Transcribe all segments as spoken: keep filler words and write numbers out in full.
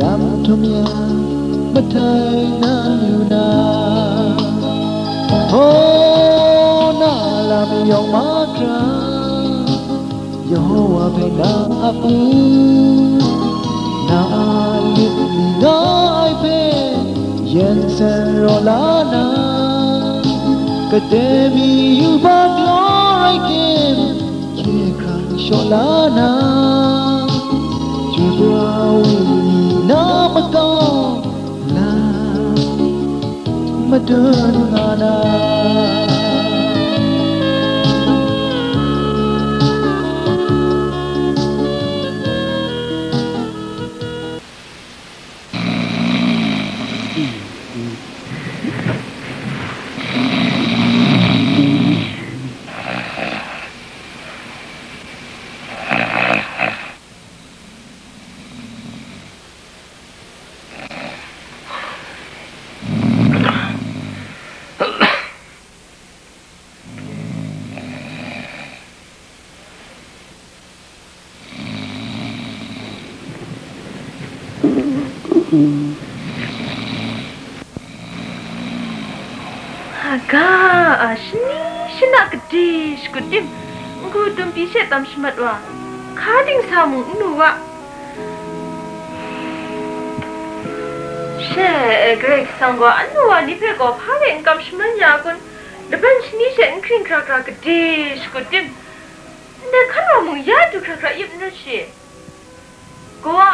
Lam htum ya, matai na yu na, oh, na lam yawng mahkra, Yehowa hpe na ap u, na lit mi nga ai hpe, yen sen raw la na, kade mi yubak law rai tim, hkye hkrang shaw la na, Jubra wini na makau la madun nga na. Aga, a, shani shana gade shakut tim, n-gu dum pyi she tam shamat wa, hka dingsa mung n lu wa. She, Karai Kasang gaw, anu wa ni hpe gaw hpa de n kam shaman ya kun? Laban shani she n hkring hkra hkra gade shakut tim, ndai hkan wa mung ya du hkra hkra yup n rit shi? Kawa!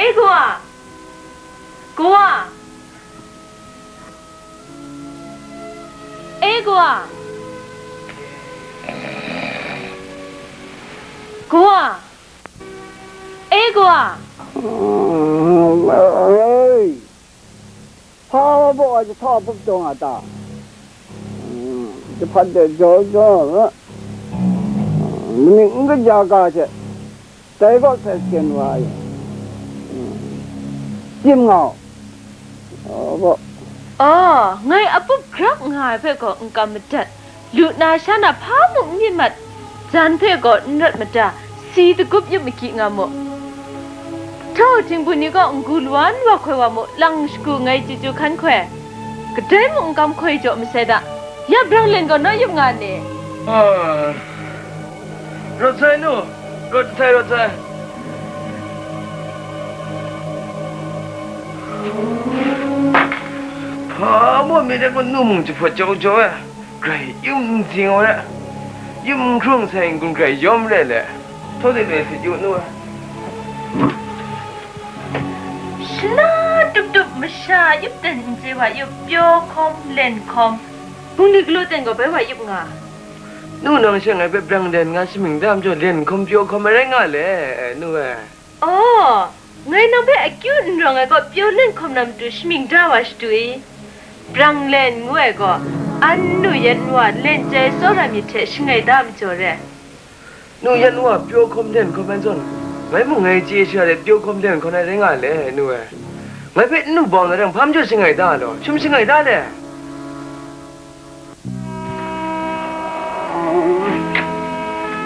E kawa! Kawa! E kawa! Kawa! E kawa! Hpa baw ai jahta hpup taw nga ta? Jahpat de jaw jaw nga, maning n kaja ga hte, dai kaw sai sken wa ai, tim nga u, baw. Aw, ngai apup grap nga ai hpe gaw n kam madat. Lu na sha na hpa mung n myit mat, jan hpe gaw n rawt mada, si dagup yup magi nga mu. Htau htingbun ni gaw n-gu lawan wa hkoi wa mu, lang shagu ngai chyu chyu hkan hkoi, kadai mung n kam hkoi jaw masai da, ya brang len gaw naw yup nga ni? Ah, rawt sai nu, rawt sai, rawt sai. Hpa mung myit de kun nu mung jahpawt jau jau ai. Grai yum n zing wa re, yum hkrung sai n-gun grai yawm re le, htawt de loi sit yu nu ai. Shana tup tup masha yup ten n chye wa yup, pyaw hkawm, len hkawm, bungli galaw ten gaw bai wa yup nga. Nu nang she ngai hpe brang len nga shamying da majaw, len hkawm pyaw hkawm ai rai nga le, nu e. Aw, ngai nang hpe akyu n rawng ai kaw pyaw len hkawm na matu shamying da wa shadu i? Brang len ngu ai gaw, an nu yan wa len chyai tsawra myit hte shangai da majaw re. Nu yan wa pyaw hkawm len hkawm ai zawn, ngai mung ngai chye sha let pyaw hkawm len hkawm ai rai nga le, nu e. Ngai hpe n nu bawng na rang hpa majaw shangai da law, hpyi shangai da le.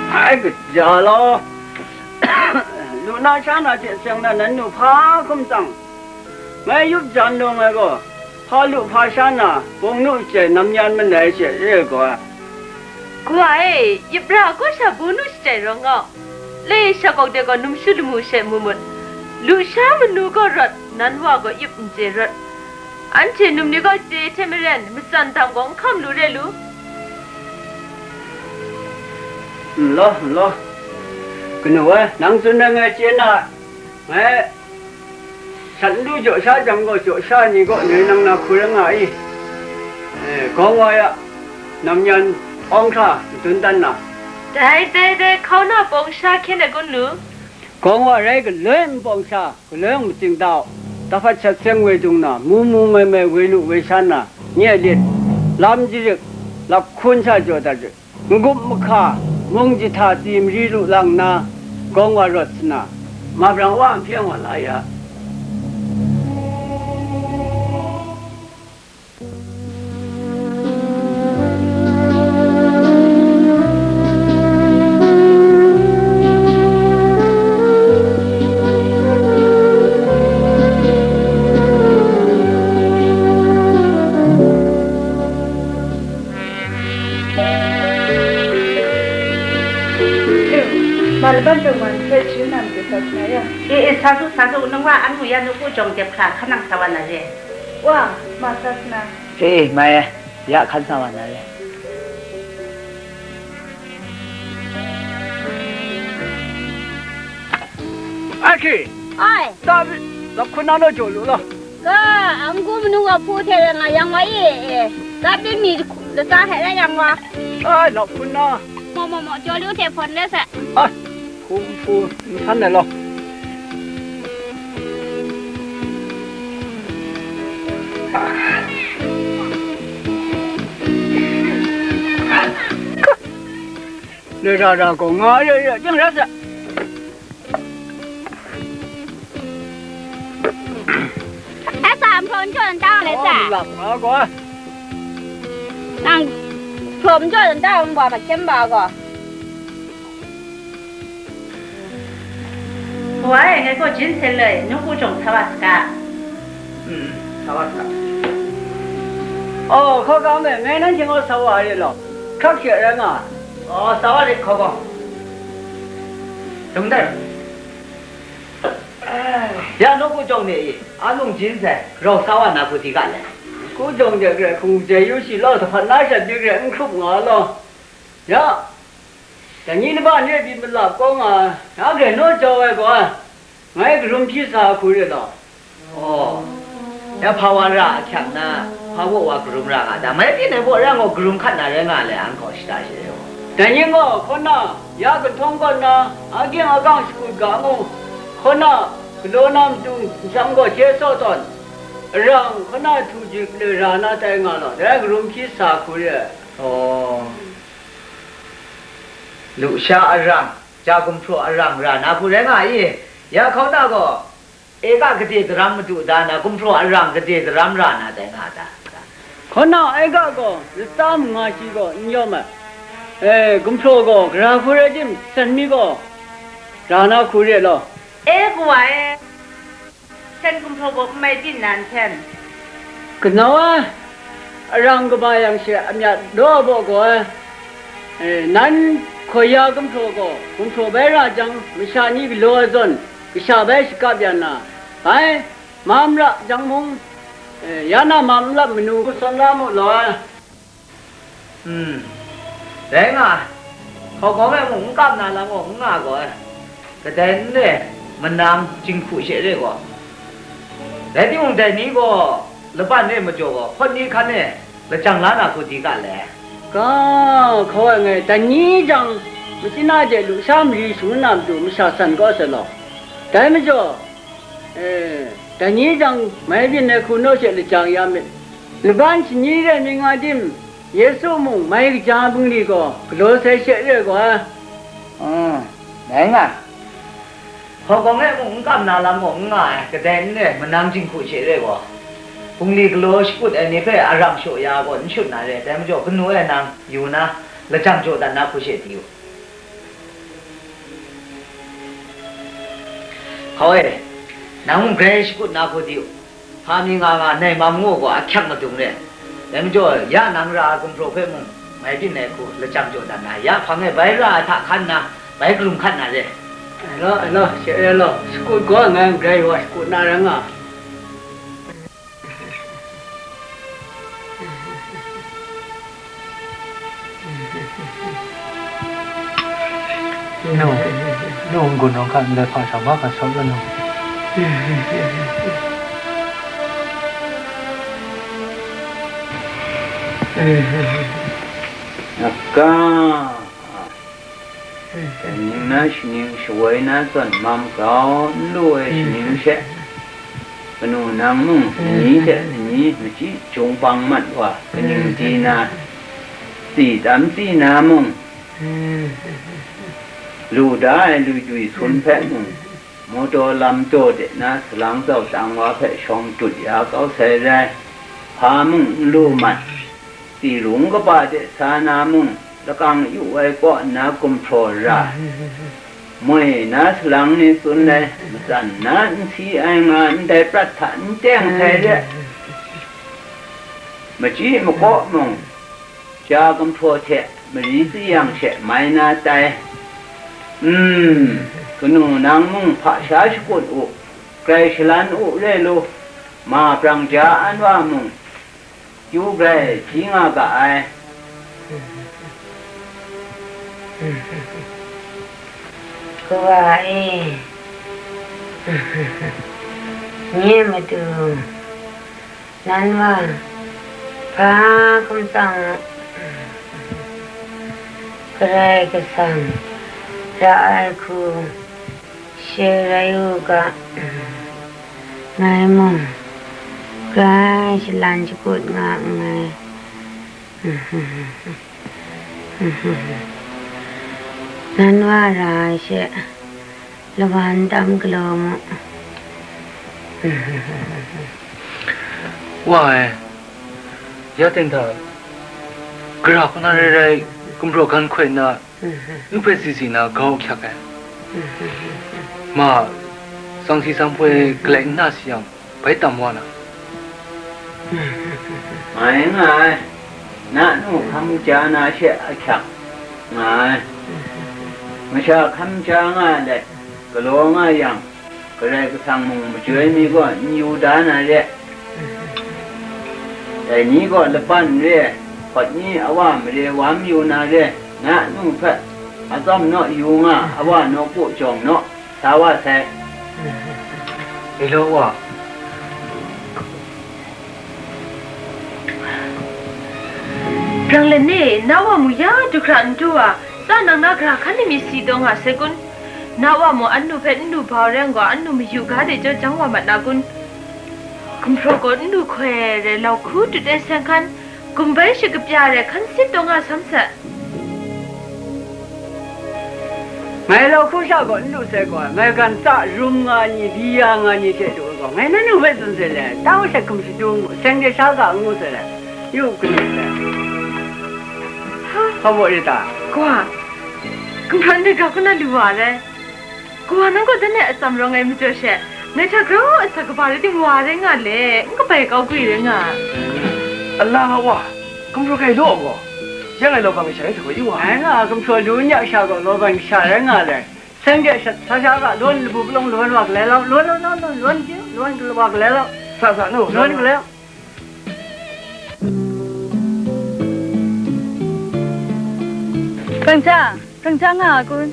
Ai, kaja law, lu na sha na hte seng na nan nu hpa hkum tsang, ngai yup jan lawng ai gaw, hpa lu hpa sha na, bawng nu chyai nam yan manai she re ai gaw. Kawa e, yup ra gaw sha bawng nu chyai rawng nga u. Lai sha kawk de gaw numshu lamu she mu mut. Lusha manu gaw rawt, nan wa gaw yup n chye rawt. Anhte num ni gaw chye hte maren, matsan dam gaw n hkam lu re lu. N law, n law. Kanu ai, nang tsun ai ngai chye na ai. Ngai sat n du jaw sha jang gaw, jaw sha ni gaw ngai nang na hku rai nga i? E, gawng wa ya, nam yan awng hkra madun dan na. Dai, dai, dai, hkau na pawng sha hkyen ai kun lu. Gawng wa rai galoi npawng sha, galoi nang matsing da u. Dahpat shat seng woi dung na, mu mu mai mai woi lu woi sha na, nye lit, lam jarik, lap hkun sha jaw dat rit. N-gup mahka, mung jahta tsi mari lu lang nna, gawng wa rawt sa na, ma brang wa n hpyeng wa la ya. Sasana ya. E, e, sa su, sa su, nang wa an mu ya nu ku jawng dep hkra, hkan nang sa wa na re. Wa, ma sasana. E, mai e, ya hkan sa wa na re. Aki. Ai. Tabi, lap hkun na naw jaw lu law. Ga, ang gu manu wa hpu hte rai nga yang wa e, e. Tabi mi lata hte rai yang wa. Ai, lap hkun na. Mo, mo, mo, jaw lu hte hpawn rai sa. Ai, hpu, hpu, nsan ai law. Loi ra ra gaw nga re re, jeng rai sa. Asa nprawm jaw n ta ai sa. Lap nga gaw. Nang nprawm jaw n ta ai wa ma hkyen ba gaw. Wa e, ngai gaw jin hte loi, nu ku jawng sa wa saga. Mm, sa wa saga. Oh, hkaw ga me, ngai nanhte gaw sa wa re law, hkrak hkyak rai nga. Oh, sa wa re, hkaw gaw. Dung dai. Ya, nu ku jawng ni e, a lung jin sai, rau sa wa na hku di ga le. Ku jawng de grai hkung jai yu shi law, hta hpat na shat de grai n hkrup nga law. Ya, dai ni laban re byin malap kau nga, na grai naw jau ai gaw, ngai karum hpyi sa hku re law. Oh, ya hpa wa ra ahkyak na, hpa baw wa karum ra nga ta? Mai byin ai baw rai gaw, karum hkat na rai nga le, an kaw shada she gaw. Dai ni gaw, hkaw na, ya kantawng kaw na, agyeng agang shakut ga mu, hkaw na, galaw na matu nsham gaw hkye saw tawn, arang hkaw na htu jik le ra na tai nga law, dai karum hpyi sa hku re ai. Oh. Lusha arang, ja gumhpraw arang ra na hku rai nga i? Ya hkaw na gaw, ega gade daram madu da na, gumhpraw arang gade daram ra na tai nga ta? Hkaw na ega gaw, lata manga shi gaw n yawm ai. E, gumhpraw gaw, gara hku rai tim, san mi gaw, ra na hku re law. E, kawa e. Hten gumhpraw gaw n mai byin na nhten? Kanau ai, arang kaba yang she amyat law ai baw gaw ai. E, nan hkoi ya gumhpraw gaw, gumhpraw bai ra jang, masha ni galaw ai zawn, kasha bai shakap ya nna, bai, mam ra jang mung, e, ya na mam n lap manu, kutsawn la mu law ai. Hmm. Rai nga ai. Hkawhkawm e mung n kam na lam gaw n nga gaw ai. Kadai n re, manang, jinghku she re gaw. Rai timung, dai ni gaw laban re majaw gaw, hpawt ni hkan e lajang la na hku di ga le? Ga, hkau ai ngai, dai ni jang, machyin a de lusha mari shangun na matu masha san kau sai law. Dai majaw, E, dai ni jang mai byin ai hku naw she lajang ya myit. Laban shani rai myit nga tim, Yesu mung mai kaja bungli gaw galaw sai she re ai gaw ai. Dai nga ai. Hkawhkawm e mung n kam na lam gaw n nga ai, kadai n re, manang jinghku she re gaw, bungli galaw shakut ai ni hpe arang shaw ya gaw n shut na re ai, dai majaw kanu e nang yu na, lajang jaw dat na hku she di u. Hkau e, nang mung grai shakut na hku di u. Hpa mi nga nga nai mam ngu gaw ahkyak madung re. Dai majaw, ya nang ra ai gumhpraw hpe mung mai byin ai hku lajang jaw dat na, ya hpang e bai ra ai hta hkan nna, bai karum hkat na re. Ai law, ai law, she ai law, shakut gaw ngai grai wa shakut na rai nga. Nu, nu n-gun rawng hkan ndai hpa sha mahkra sawt la nu. Aka. Kaning na shaning shawoi na zawn, mam grau n lu ai shaning she, kanu nang mung, ani hte ani machyi jung bang mat wa, kaning di na, tsi tam tsi na mung, lu da ai lui dwi sun hpe mung, mawtaw lam taw de na salang zau tang wa hpe shawng dut ya kau sai rai, hpa mung n lu mat, tsi rung kaba de sa na mung, lakang yu ai kaw nna gumhpraw ra, moi na salang ni tsun ai, matsan na n si ai nga ndai prat hta n teng sai re, machyi makaw mung, ja gumhpraw hte mari tsiyang she mai na tai, Mm, kanu nang mung hpa sha shakut u, grai shalan u re lu, ma brang ja an wa mung, kyu grai hpyi nga ga ai. Kawa e, nye matu, nan wa, hpa hkum tsang u, Karai Kasang ra ai hku she rai u ga, ngai mung grai shalan shakut nga nngai. Nan wa ra ai she, lawan tam galaw mu. Wa e, ya ting hta, gara hku na rai rai, gumhpraw gan hkoi nna, nu hpe si si na grau ahkyak ai. Ma, tsang si tsang hpoi galai n na si yang, bai tam wa na. Mai nga ai, na nu hkam ja na she ahkyak nga ai. Masha hkam ja nga ai let galaw nga yang, Karai Kasang mung majoi mi gaw n yu da na re. Dai ni gaw laban n re, hpawt ni a wa mare wa mayu na re, na nu hpe atsawm naw yu nga, a wa nawku jawng naw, sa wa sai. Ilo wa. Brang lanni e, na wa mu ya du hkra n du wa, tsa nang na gara hkan ni mi si taw nga sai kun? Na wa mu annu hpe n lu bau rai yang gaw, annu mayu ga de jaw jang wa mat na kun? Gumhpraw gaw n lu hkoi ai rai lau hku tut ai seng hkan, gumbai shakapya rai hkan sit taw nga sam sat. Ngai lau hkru sha gaw n lu sai gaw, ngai gan tsa rum nga ni, di ya nga ni hte du ai gaw, ngai nannu hpe tsun sai le, ta hpe hkum shadu ngu, seng de sha ga ngu sai le, yu hkrum sai le. Hpa baw re ta? Kawa, gumhpraw ndai ga hku na lu wa rai. Kawa, nang gaw dan ai atsam rawng ai majaw she, ngai hta grau ai sa kaba rai timung wa rai nga le, n kabai kau gwi rai nga. Ala nga wa, gumhpraw grai law gaw, ya ngai law bang sha rai sa gaw yu wa. Ngai nga gumhpraw lu n ya sha gaw law bang sha rai nga le. Seng de shat sa sha ga, lawn labu palawng lawn wa galai lau, lawn, lawn, lawn, lawn, lawn, lawn wa galai lau. Sa, sa, nu, lawn galai lau. Hpang hta, hpang hta nga a kun?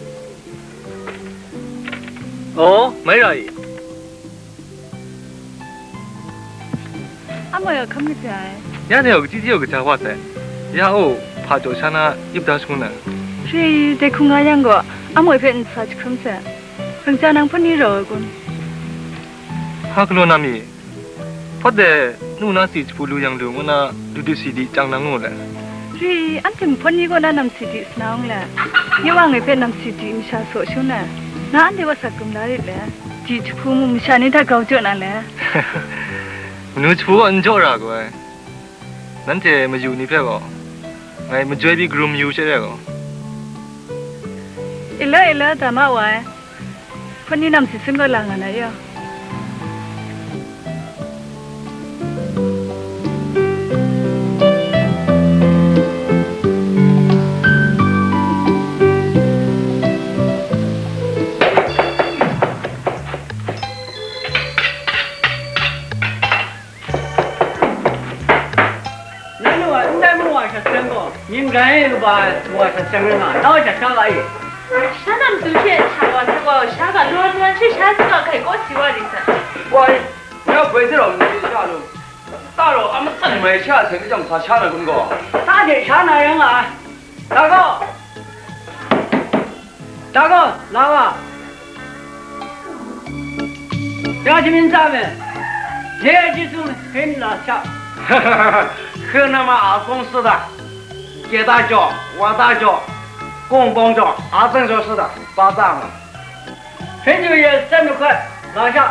Aw, mai ra i? Amoi a hkam kaja ai. Ya dai gaw, kachyi chyi gaw kaja wa sai. Ya o, hpa jaw sha na, yip da shangun ai. Re, dai hku nga yang gaw, amoi hpe n sa jahkrum sai. Hpang hta nang hpawt ni rau ai kun? Hpa galaw na mi? Hpawt de, nu na si jahpu lu yang lu ngu na, du du si di chyang na ngu le. Re, anhte mahpawt ni kaw na nam si di sa na ung le. Nye wa ngai hpe nam si di masha saw shangun ai. Na anhte wa sa krum la rit le. Di jahpu mu masha ni hta grau jaw na le. Manu jahpu gaw n jaw ra gaw ai. Nanhte mayu ni hpe gaw, ngai majoi pyi karum yu she rai gaw. Ila, ila, da ma wa ai. Hpawt ni nam si sun gaw la nga na yaw. Nannu a ndai mu wa sha seng gaw, mying rai kaba ai mu wa sha seng rai nga, nau sha sha ga i? Sha nam su hte sha wa sa gaw, sha ga law law she sha saga hkai kaw si wa ri sa. Wai, nang boi de rau n sha lu, ta rau a matsan mai sha seng ni jang sa sha na kun gaw? Ta de sha na rai nga ai. Da gaw! Da gaw, la wa! Ya jamin tsa me, je Jisu hkrin la sha. Hkrin na ma a kung su da, kye da jaw, wa da jaw, kung bawng jaw, a tseng jaw su da, ba da ma. Hpyen yu ye, sat nu hkat, la sha.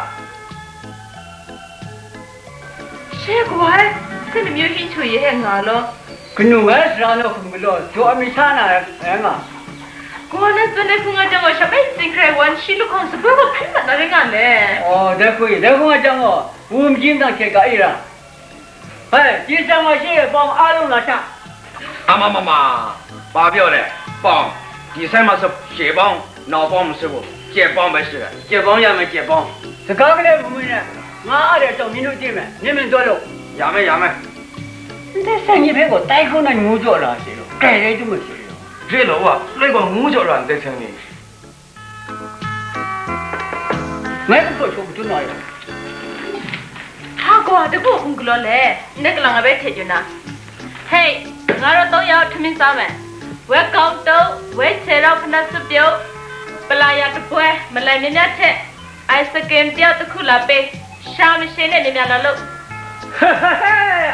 She kawa ai, hte namyu hpyi htu ye e nga law. Kanu ngai sara naw hkum galaw, jaw ai mi sha na rai nga. Kawa nan tsun ai hku nga jang gaw, shap ai ntsin hkrai wan shi lahkawng sagu gaw hkan mat na rai nga le. Aw, dai hku i, dai hku nga jang gaw, wu majim dang hte ga i ra. Hai, ji seng wa shi e bawng a lung la sha. Ama mama, pa pyaw le, bawng, ji seng ma sup shi bawng. Nau pawng masum u, chye pawng bai shada, chye pawng ya me, chye pawng. Saga kalai mu mu ne, nga a de taw mi nu ti me, ni min taw lu. Ya me, ya me. Ndai sai ni hpe gaw tai hkau nan ngu jaw ra se lu, grai rai tu mu se lu. Re law wa, rai gaw ngu jaw ra ndai sai ni. Ngai hpe hkaw shaw hkrum na ya. Hpa gaw, dagu hkung galaw le, ndai kalang a bai htet yu na. Hei, nga rawt tawng ya u, htum yin sa me. Woi kawng tau, woi hte rau hpana tsup pyaw, palaya kaboi, malai mya mya hte, ice cream pyaw, tahku la pe, sha mashe ne mya mya law lu.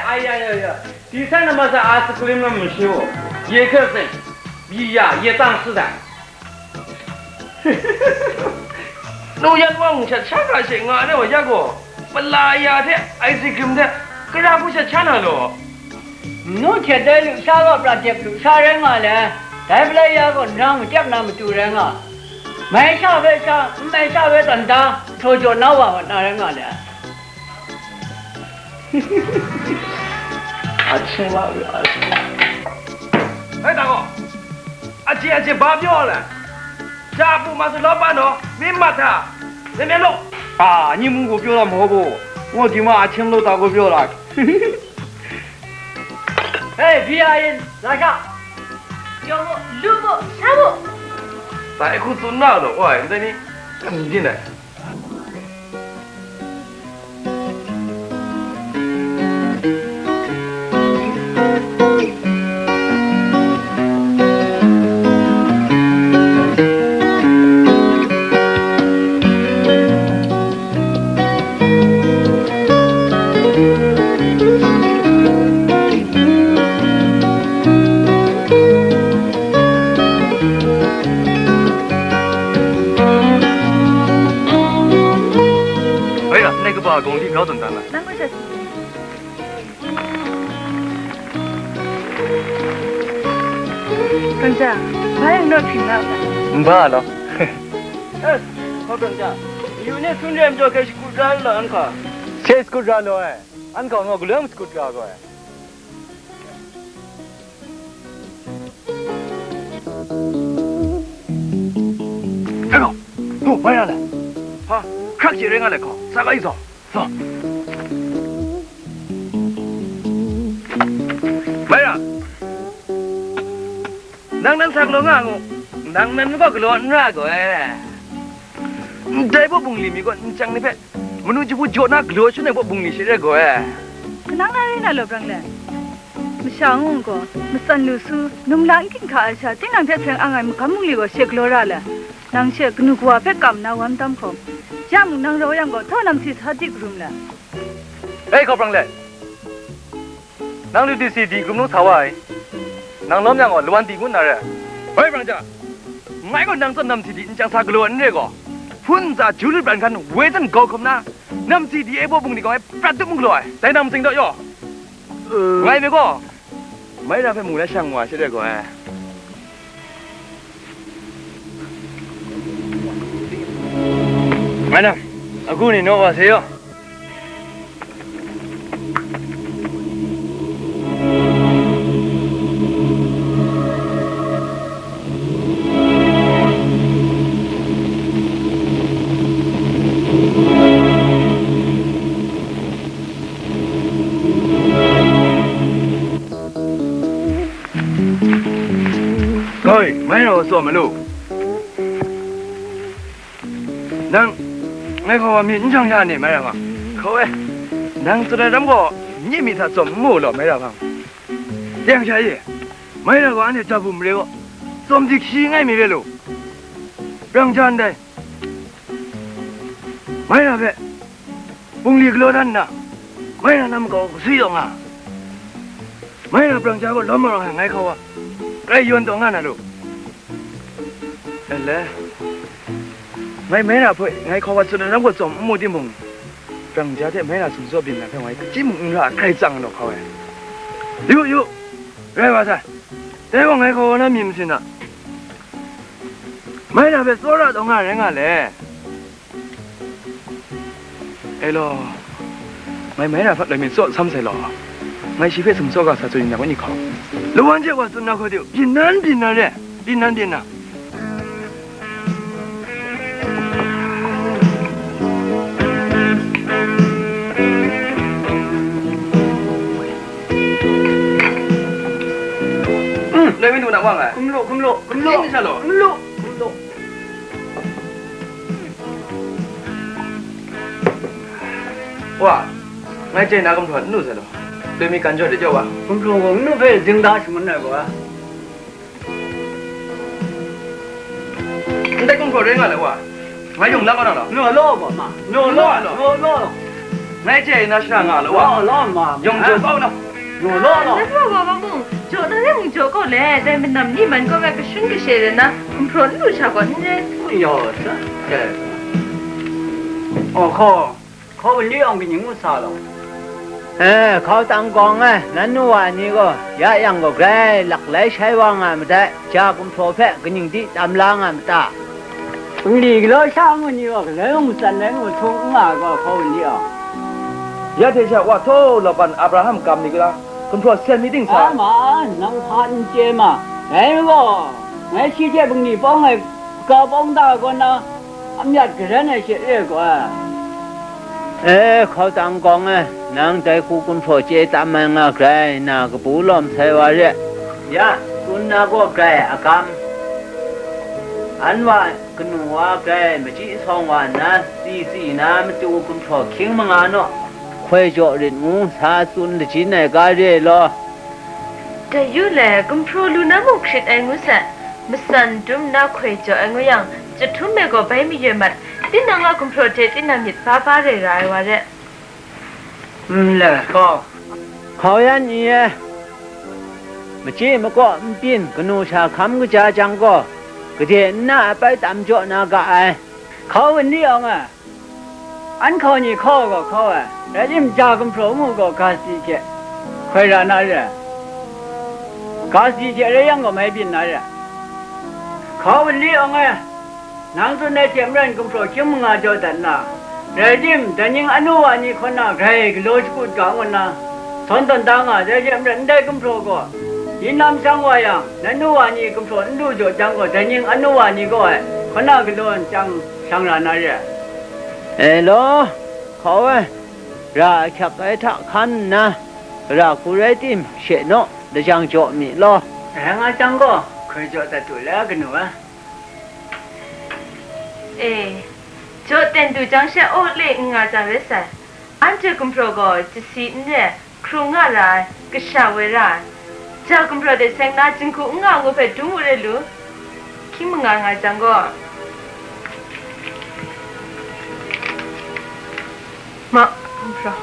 Ai ya ya ya, di san na ma sa ice cream na mashe wo, ye hkra seng, ye ya, ye tang si dai. Nu yan wang shat sha hkra she nga ai wa ya gaw, palaya hte ice cream hte, gara hku shat sha na law. Nu htet dai lusha gaw prat dep lusha rai nga le, dai palaya gaw nang matep na matu rai nga. Mai sha hpe sha, n mai sha hpe tanda, htaw jaw na wa na rai nga le. 阿青吧，阿青。 哎，大哥， အချင်းအချင်း ဘာပြောလဲ။ ဒါအပူမှာဆို လောဘနော် မင်းမှတ်ထား မင်းမင်းလို့။ အာ၊ ညစ်မှုကို ပြောတာမဟုတ်ဘူး။ ငို့ဒီမှာ အချင်းလို့ ဒါကိုပြောတာ။ ဟေး၊ ဘီယာရင် လာရှာ။ ပြောဖို့၊ လူဖို့၊ ဆန်းဖို့။ ဒါအခု သူနောက်တော့ ဟိုဟာ နည်းနည်း ကမြင်နေ။ 哎呀，那个吧，工地高准单了。难怪这。 Brangja, bai ang naw hpring na u ta? N ba law. Eh, hkaw Brangja, mayu ni sun re ai majaw hkrai shakut ra ai law, an hkaw. She shakut ra law ai, an hkaw ngaw galoi shakut ra gaw ai. Hkaw, hkaw, bai ra lai. Hpa, hkrak chye rai nga lai hkaw, sa ga yu zaw. Sa. Bai ra. Nang nan sa galaw nga ngu, nang nan gaw galaw n ra gaw ai. Ndai baw bungli mi gaw nchyang ni hpe manu jahpu jaw na galaw shangun ai baw bungli she rai gaw ai. Kanang na rai na law, Brang Let? Masha ngu gaw, matsan lu su, num la n ginhka ai sha, tinang hte seng ang ai magam bungli gaw she galaw ra let, nang she kanu kawa hpe kam na wan tam hkawm, ya mung nang rau yang gaw, htaw namsi sa di karum let. Ei, hkaw Brang Let, nang lu di si di hkrum nu sa wa ai? Nang lawm yang gaw, lawan di ngut na re. Hoi, Brangja, ngai gaw nang tsaw namsi di nchyang sa galaw ai n re gaw, hpun ntsa ju lut pran hkan woi ten gau hkawm na, namsi di ai baw bungli gaw ngai prat tup n galaw ai, dai nang matsing daw yaw. Ngai hpe gaw, Maira hpe mu la shang wa she rai gaw ai. Maira, agu ni naw wa se yaw. Hoi, Maira wa tsaw malu. Nang, ngai hkawa myit n shang sha ni, Maira hpang. Hkaw e, nang tsun ai lam gaw, nye myit hta tsawm n mu law, Maira hpang. Teng sha e, Maira gaw anhte jabum mare gaw, tsawm dik shi ngai mi re lu. Brangja ndai, Maira hpe bungli galaw dan nna, Maira na makau gaswi taw nga, Maira Brangja gaw lawm marang ai ngai hkawa, grai yawn taw nga na lu. Ele, ngai Maira hpe ngai hkawa tsun ai lam gaw tsawm n mu timung, Brangja hte Maira sumsawp byin na hpe ngai hkachyi mung n ra ai, grai tsang law hkaw e. Yu, yu, rai wa sai. Dai gaw ngai hkawa na myit masin a, Maira hpe tsawra taw nga rai nga le. E law, ngai Maira hpe loi myit tsaw sam sai law. Ngai shi hpe sumsawp ga sa tsun yin yang, wenyi hkaw. Lawan hte wa tsun na hkaw de, byin nan, byin nan re, byin nan, byin nan. Lu na wa nga ai. Hkum lu, hkum lu, hkum lu. Ning sha law. Hkum lu, hkum lu. Wa, ngai chye na gumhpraw n lu sai law. Doi mi kan jaw de jaw wa. Gumhpraw gaw n lu hpe dingda shangun ai gaw. Ndai gumhpraw rai nga le wa. Ngai yawng la kau na law. Naw law gaw ma. Naw law, naw law. Ngai chye na shara nga law wa. Law, law ma. Yawng jaw kau na. Naw law, law. Nang gaw wa wa mung, jaw na rai mung jaw kau le, dai manam ni man kaw me kashun kashe rai na, gumhpraw n lu sha gaw n rai. Yaw, sa, eh. Oh, hkaw, hkaw wunli awng kaning ngu sa law. Eh, hkaw tang gawng e, nan nu wa ni gaw, ya yang gaw grai laklai shai wa nga madai, ja gumhpraw hpe kaning di tam la nga ma ta? Bungli galaw sha ngu ni gaw galoi mung matsan ai ngu htung n nga ai gaw hkaw wunli awng. Ya hte sha wa htaw laban Abraham kam ni gara, gumhpraw sen mi ting sa? Ai ma, nang hpa n chye ma. Dai gaw, ngai shi hte bungli pawng ai, ga pawng da ai kaw na, a myat garan ai she re ai gaw ai. E, hkaw tang gawng e, nang dai hku gumhpraw chye tam ai nga grai na kabu lawm sai wa re. Ya, tsun na gaw grai a kam. An wa kanu wa grai machyi sawng wa nna, tsi tsi na matu gumhpraw hkying manga naw, hkoi jaw rit ngu sa tsun lajin ai ga re law. Dai yu le, gumhpraw lu na mung hkrit ai ngu sai, matsan dum nna hkoi jaw ai ngu yang, chyahtum e gaw bai mayoi mat, tinang a gumhpraw hte tinang myit ba ba rai ra ai wa re. Nle gaw, hkau yan ni e, machyi makaw n byin kanu sha hkam kaja jang gaw, gade nna a pai tam jaw na ga ai. Hkau n ni awng ai, an hkau ni hkau gaw hkau ai, rai tim, ja gumhpraw ngu gaw ga si hte hkoi ra na re ai, ga si hte rai yang gaw mai byin na re ai. Hkau n ni awng ai, nang tsun ai hte maren gumhpraw hkying manga jaw dat nna, rai tim, dai ning anu wa ni hkaw na grai galaw shakut ga ngu nna, sawn tawn da nga ai, dai hte maren ndai gumhpraw gaw, yin lam shang wa yang, nai nu wa ni gumhpraw n lu jaw jang gaw, dai ning anu wa ni gaw ai, hkaw na galaw nchyang shang ra na re ai. E law, hkau ai, ra ahkyak ai hta hkan nna, ra hku rai tim, she naw, lajang jaw mi law. Rai nga jang gaw, hkoi jaw dat tu le, kanu ai. E, jaw ten du jang she aw le n nga jang rai sai. Anhte gumhpraw gaw jasi n re, hkrung nga ra ai, kasha woi ra ai. Ja gumhpraw de seng na jinghku n nga ngu hpe dum wu re lu. Hkying manga nga jang gaw, ma, gumhpraw.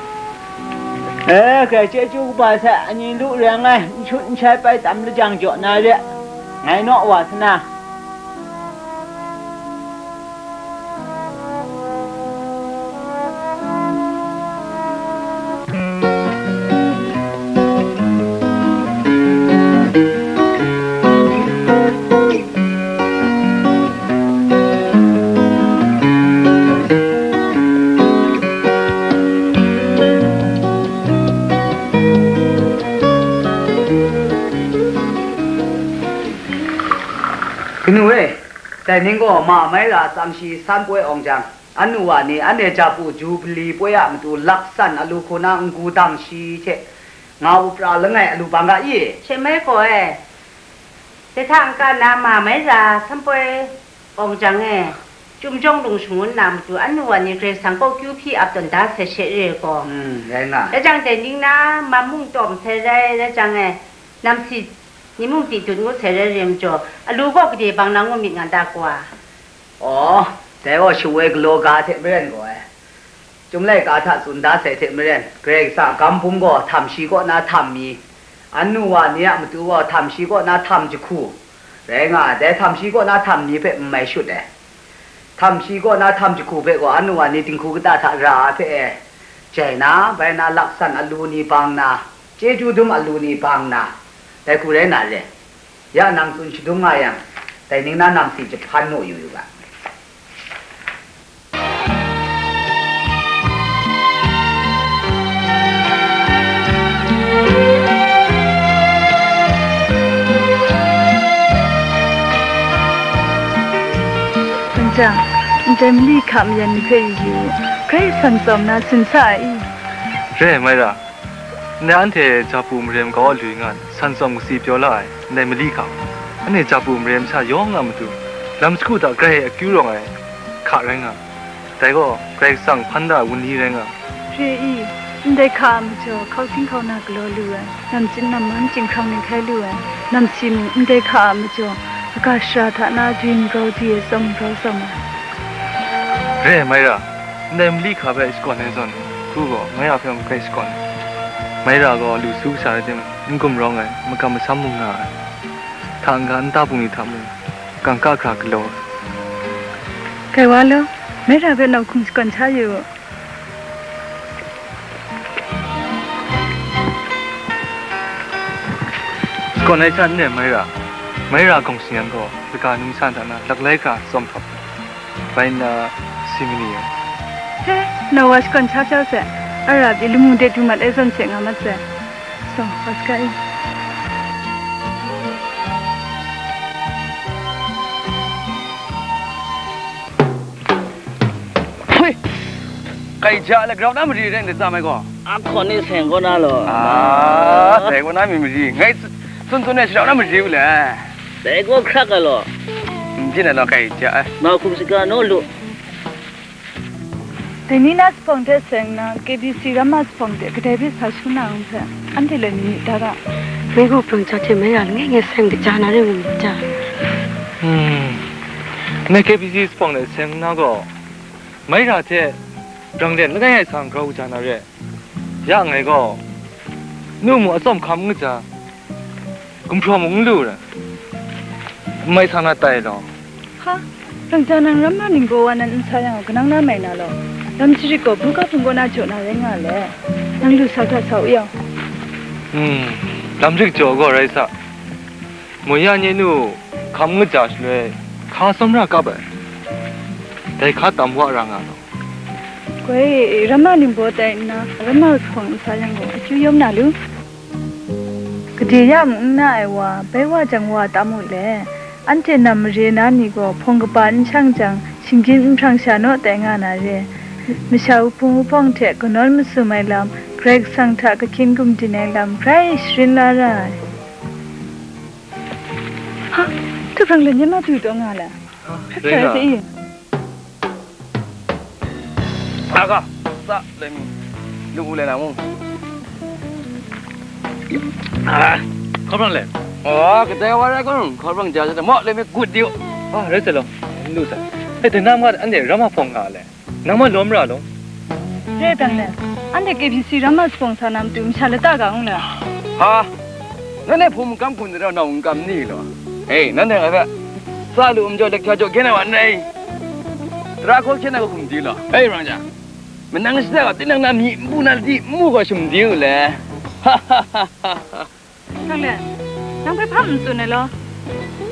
E, grai chyeju kaba sai, ani lu reng ai, n shut n shai pai tam lajang jaw na re, ngai naw wa sana. Kanu e, dai ning gaw ma mai ra tsang shi san poi awng jang, anu wa ni anhte japu Jubili poi a matu laksan alu hku na n-gu dang shi hte nga u pra langai alu bang ga i? She mai gaw e, dai hta n-ga na ma mai ra san poi awng jang e, Chyum jawng lung shangun na matu anu wa ni Karai Kasang kaw kyu hpyi ap tawn da sai she re ai gaw. Hmm, rai nga. Rai jang, dai ning na, man mung tawm sai rai, rai jang e, namsi ni mung di dut ngut sai rai re majaw, alu gaw gade bang na ngu myit nga ta gaw? Aw, dai gaw shawoi galaw ga hte maren gaw ai. Chyum laika hta tsun da sai hte maren, Karai Kasang a gam hpum gaw htam shi kaw na htam mi, anu wa ni a matu gaw htam shi kaw na htam jahku rai nga ai. Dai htam shi kaw na htam ni hpe n mai shut ai. Htam shi kaw na htam jahku hpe gaw anu wa ni dinghku kata hta ra ai hpe e jai na, bai na laksan alu ni bang na, chyeju dum alu ni bang na, dai hku rai na re. Ya nang tsun shadum nga yang, dai ning na namsi jahpan naw yu yu ga. N jang, ndai mali hka mayan ni hpe yu yu, grai san tsawm na sin sa ai i? Re ai, mai ra. Ndai anhte japu mare makau a lu nga ai, san tsawm kasi pyaw la ai, ndai mali hka. Anhte Japu mare masha yawng a matu, lam sagu hta grai akyu rawng ai hka rai nga, dai gaw Karai Kasang hpan da ai wunli rai nga. Re i, ndai hka a majaw, hkau hting hkau na galaw lu ai, namchying namman chyinghkrang ni hkai lu ai, namsi mung ndai hka a majaw, aga shara hta na dwi magrau di ai tsawm magrau tsawm ai. Re ai, Maira, ndai mali hka hpe shakawn ai zawn, hku gaw Maira hpe mung grai shakawn ai. Maira gaw lu su kasha rai timung, n gumrawng ai, magam masam mung nga ai. Hta n-ga nta bungli hta mung, kangka hkra galaw ai. Kai wa law, Maira hpe nawk hkum shakawn sha yu u. Shakawn ai sha n re, Maira. Maira gawng sing yang gaw, kaga nungsan hta na laklai hkra tsawm hkap ai. Bai nna, si mani ai. He, nau wa shakawn sha sha sai, a ra pyi lamu de du mat ai zawn hte nga mat sai. So, wa saga i. Hpui! Kai ja le grau na mari ren de tsa mai gaw. A hkawn ni seng kaw na law. Ah, seng kaw na mi mari. Ngai tsun tsun e shadau na mari u le. Dai gaw hkrak ga law. N byin ai law kai ja ai. Ma hkum saga naw lu. Dai ni na zuphpawng hte seng nna, K B C Ramma zuphpawng de kadai hpe sa shangun na hpe, anhte le ni myit da ga. Maigu hpang ja hte Maira langai ngai seng kaja na re mu myit ja. Hmm. Ngai K B C zuphpawng de seng nna gaw, Maira hte Branglen langai ngai sa grau kaja na re. Ya ngai gaw, nu mu atsawm hkam n kaja, gumhpraw mung n lu ai, n mai sa na tai law. Ha, Rangja nang Ramma ningbaw wa nan n sa yang, kanang na mai na law. Lam jarit gaw buga hpung kaw na jaw na rai nga le. Nang lu sa hkra sa u yang. Hmm, lam jarit jaw gaw rai sa. Moi ya nye nu hkam n kaja shaloi, hka tsawmra kap ai, dai hka tam wa ra nga law. Goi, Ramma ningbaw tai nna, Ramma zuphpawng n sa yang gaw, akyu yawm na lu. Gade ya mung n na ai wa, bai wa jang wa tam u le. Anhte nam mare na ni gaw hpawng kaba n shang jang, shinggyim n hprang sha naw tai nga na re. Masha wuhpung wuhpawng hte kanawn masum ai lam, Karai Kasang hta kahkyin gumdin ai lam, hkrai sharin la ra ai. Ha, htuhprang le nye ma du taw nga la. Hkrai hkrai sa i. Aga, sa, lai mi, lu u lai na mung. Ah, hkawhprang le. Oh, kadai wa rai kong, hkawhprang ja ja, mo, lai mi, gut di u. Ah, rai sa law, lu sa. Eh, dai na nga, anhte Ramma hpawng nga le. Nang ma lawm ra law. Re dan le, anhte K B C Ramma zuphpawng sa na matu, masha lata ga ngu le. Ha, nanhte hpung makam hku n rau nau n kam ni law? Hei, nanhte ngai hpe, sa lu, majaw, lik hta jaw gen ai wa n rai. Tara hkaw hkyen ai hkum di law. Hei, Rangja, manang shada gaw tinang na myi npu na ladi nmu gaw shum di u le. Nang le, nang hpe hpa n tsun ai law?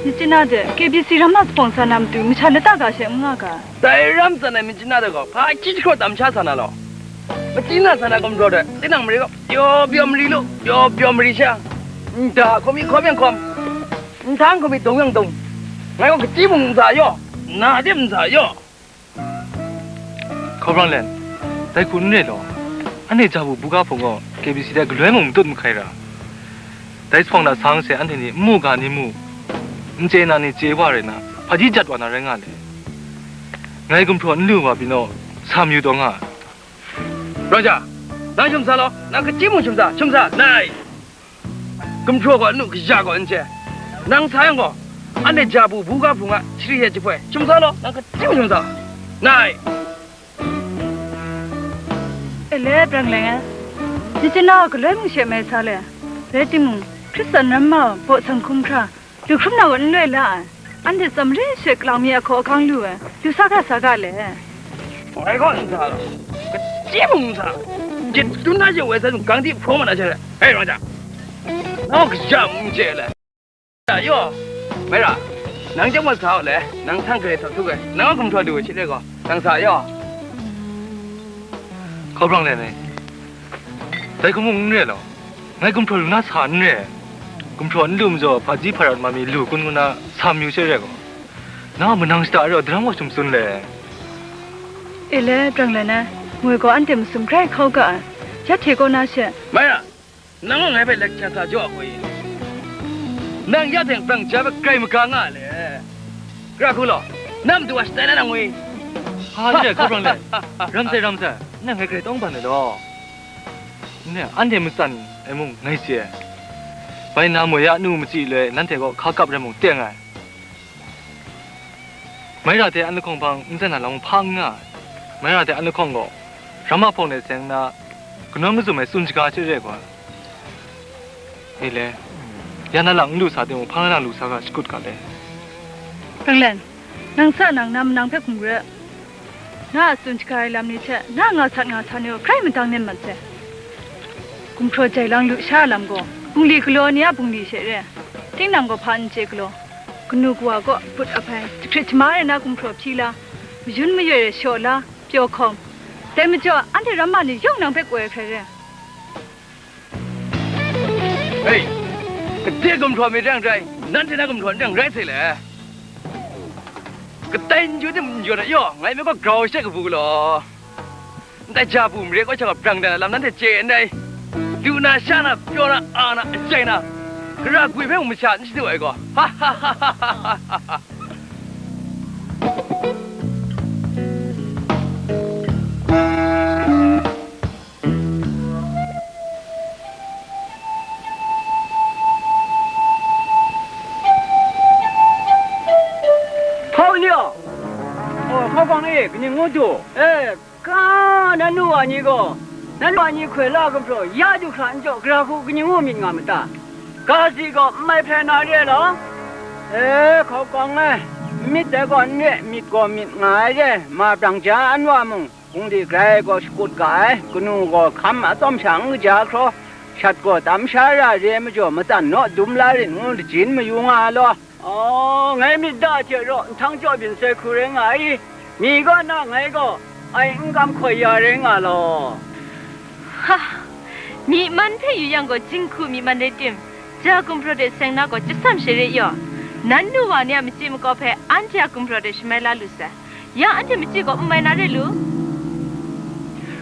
Myitkyina de K B C Ramma zuphpawng sa na matu, masha lata ga she n nga ga? Dai ram tsan ai myitkyina de gaw, hpa hkyi jahkraw tam sha sa na law? Myitkyina sa na gumhpraw de, tinang mare gaw, pyaw pyaw mari lu, pyaw pyaw mari sha, nda hkawm mi hkawm yang hkawm, nhtang hkawm mi dong yang dong, ngai gaw kachyi mung n sa yaw, na de n sa yaw. Hkawhprang Len, dai hku n re law, anhte Jabu buga hpung gaw K B C dai galoi mung matut mahkai ra. Dai zuphpawng hta sa ngu se, anhte ni n mu ga ni mu, n chye na ni chye wa rai na, hpaji jat wa na rai nga le. Ngai gumhpraw n lu wa pyi naw, sa mayu taw nga ai. Rangja, nang shum sa law, nang kachyi mung shum sa, shum sa, nai! Gumhpraw gaw n nu, kaja gaw n chye. Nang sa yang gaw, anhte Jabu buga hpung a shari hte jahpoi shum sa law, nang kachyi mung shum sa. Nai! E le, Brang Leng e, myitkyina galoi mung she mai sa le. Rai timung, Hkristan ramma baw sanghkum hkra, lu hkrum na gaw n loi la ai. Anhte tsam re she kalang mi ahkaw ahkang lu ai, lu sa ga sa ga le. Ngai gaw n sa law, kachyi mung n sa, jadun na she woi sa, gang di hpraw ma na she re. Hei, Rangja, nang kaja mung n chye le. Ya yaw, Maira, nang chyawm gaw sa u le, nang htan grai htawt htuk ai, nang a gumhpraw lu ai she le gaw, nang sa yaw. Hkawhprang Len e, dai hku mung n re law. Ngai gumhpraw lu na sa n re. Gumhpraw n lu majaw, hpaji hparat ma mi lu kun ngu na sa mayu she re gaw, nang a manang shada e rau daram wa shum tsun le. E le, Brang Len e, moi gaw anhte masum grai hkau ga ai, ya hte kaw na she. Maira, nang gaw ngai hpe lecture sa jaw ai hku i? Nang ya teng brang ja hpe grai maga nga ai le. Gara hku law, na matu wa shatai na nang ngwi. Hpa ni rai hkawp rang le. Ram sai, ram sai, nang ngai grai tawng ban ai law. Nne, anhte matsan ai mung ngai si ai. Bai na moi ya nu machyi loi nanhte kaw hka kap rai mung teng ai. Mai ra hte an lahkawng hpang n tsan na lam hpa n nga ai. Mai ra hte an lahkawng gaw, ramma hpawng de seng na, kanawn mazum ai tsun shaga hte re ai gaw. E le, ya na lang n lu sa timung, hpang na lang lu sa ga shakut ga le. Ranglen, nang sa nang na manang hpe hkum re. Na a tsun shaga ai lam ni hte na nga sat nga sa ni gaw hkrai madang nem mat sai. Gumhpraw jai lang lu sha lam gaw, bungli galaw ni a bungli she re. Tinang gaw hpa n chye galaw, kanu kawa kaw put ahpai, jahkrit jahma rai na gumhpraw hpyi la, mayun mayoi rai shaw la, pyaw hkawm. Dai majaw, anhte ramma ni yawng nang hpe koi ai hkrai re. Hei, kadai gumhpraw myit rang rai, nanhte na gumhpraw myit rang rai sai le. Kadai n jaw tim n jaw na yaw, ngai me gaw grau she kabu galaw. Ndai ja bu mare kau sha gaw brang dan ai lam nanhte chye ndai. Du na, sha na, pyaw na, a na, ajai na, gara gwi hpe mung masha n shadu ai gaw. Ha ha ha ha ha ha ha. Hpau ni aw, oh, hpau kawng e, kaning ngu du? E, ka, na nu wa ni gaw, na nu wa ni hkoi la gumhpraw ya du hkra n jaw, gara hku kaning ngu myit nga ma ta? Ga si gaw n mai hprai na re ai law? E, hkau kawng e, n myit dai gaw n re, myit gaw myit nga ai re, ma brang ja an wa mung, bungli grai gaw shakut ga ai, kanu gaw hkam atsawm sha n kaja hkraw, shat gaw tam sha ra re ai majaw, matsan naw dum la rit ngu lajin mayu nga ai law. Aw, ngai myit da hte raw nhtang jaw byin sai hku rai nga ai, mi gaw na ngai gaw ai n kam hkoi ya rai nga law. Ha! Myi man hpe yu yang gaw, jinghku myi man rai tim, ja gumhpraw de seng na gaw, chyasam she re yaw. Nan nu wa ni a machyi makau hpe anhte a gumhpraw de shamai la lu sai. Ya anhte machyi gaw n mai na re lu?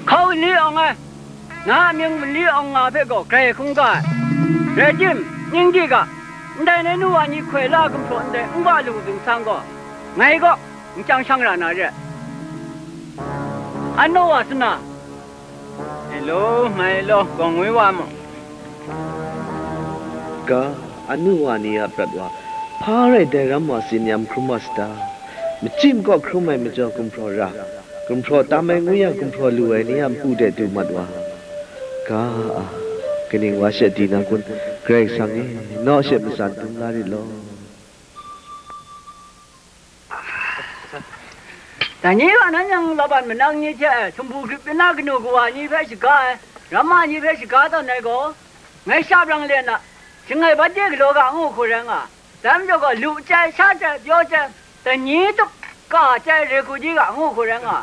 Hkau n li awng ai, na a mying mali awng nga hpe gaw grai hkungga ai. Rai tim, ning di ga, ndai nai nu wa ni hkoi la gumhpraw ndai n wa lu zingsang gaw, ngai gaw n chyang shang ra na re. An naw wa suna? Ngai law, ngai law, gaw ngwi wa mu. Ga, anu wa ni a prat wa, hpa rai dai ram wa si ni a mahkrum wa sata? Machyi makaw hkrum ai majaw gumhpraw ra, gumhpraw tam ai ngu yang gumhpraw lu ai ni a npu de du mat wa. Ga a, kaning wa she di na kun? Karai Kasang e, naw she matsan dum la rit law. Dai ni gaw nan yang laban manang ni hte, sumpu grip na kanu kawa ni hpe shaga ai, ramma ni hpe shaga tawn ai gaw, ngai sha brang le na, shangai bat de galaw ga ngu hku rai nga, dai majaw gaw, lu chyai, sha chyai, pyaw chyai, dai ni tup, ka chyai, re ku di ga ngu hku rai nga,